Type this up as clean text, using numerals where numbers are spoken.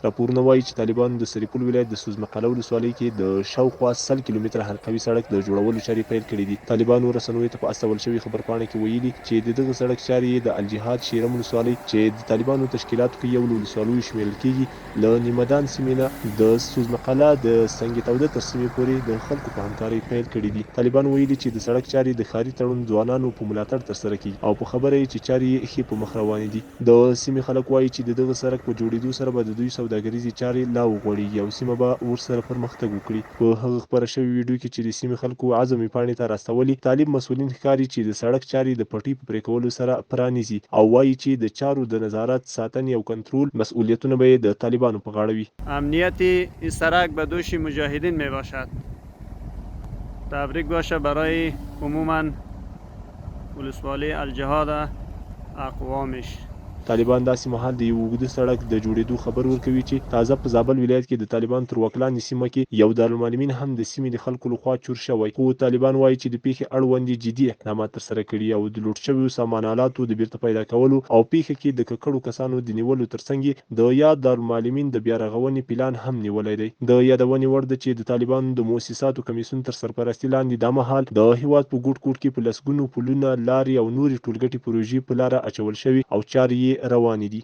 راپورونه وايي چې طالبانو د سرپل ولایت د سوزمه قلعه ولسوالۍ کې د شاوخوا 100 کیلومتره حلقوي سړک د جوړولو چارې پیل کړې دي. طالبانو رسنیو ته په استول شوې خبرپاڼه کې ویلي چې د دغه سړک چارې یې د الجهاد شیرم ولسوالۍ چې د طالبانو تشکیلاتو کې یو له ولسوالیو شمېرل کېږي له نیمهدان سیمې نه د سوزمه قلعه د سنګ توده تر سیمې پورې د خلکو په همکارۍ پیل کړې دي. طالبانو ویلي چې د سړک چارې د ښاري تړون ځوانانو په ملاتړ ترسره کېږي او په خبره یې چې چارې یې ښې په مخ روانې دي. د سیمې خلک وايي چې د دغه سرک په جوړېدو سره به د دوی سوداګریزې چارې لا وغوړېږي او سیمه به ورسره پرمختګ وکړي. په هغه خپره شوې ویډیو کې چې د سیمې خلکو عزم ویبپاڼې ته راستولې، طالب مسولین ښکاري چې د سړک چارې د پټۍ په پرې کولو سره پرانیزي او وايي چې د چارو د نظارت، ساتنې او کنترول مسوولیتونه به یې د طالبانو په غاړه وي. امنیت این سرک به دوش مجاهدین می باشد تبریک باشه برای عموما ولسوالی الجهاد اقوامش. طالبان داسې مهال د یوه اوږده سړک د جوړېدو خبر ورکوي چې تازه په زابل ولایت کې د طالبانو تر واک لاندې سیمه کې یو دارالمعلمین هم د سیمې د خلکو له خوا چور شوی، خو طالبان وايي چې د پېښې اړوند یې جدي اقدامات ترسره کړي او د لوټ شویو سامان الاتو د بېرته پیدا کولو او پېښه کې د ککړو کسانو د نیولو ترڅنګ یې د یاد دارالمعلمین د بیا رغونې پلان هم نیولی دی. د یادونې وړ ده چې د طالبانو د موسساتو کمیسیون تر سرپرستي لاندې دا مهال د هېواد په ګوټ ګوټ کې په لسګونو پلونه، لارې او نورې ټولګټې پروژې په لاره اچول شوې او چارې یې روانې دي.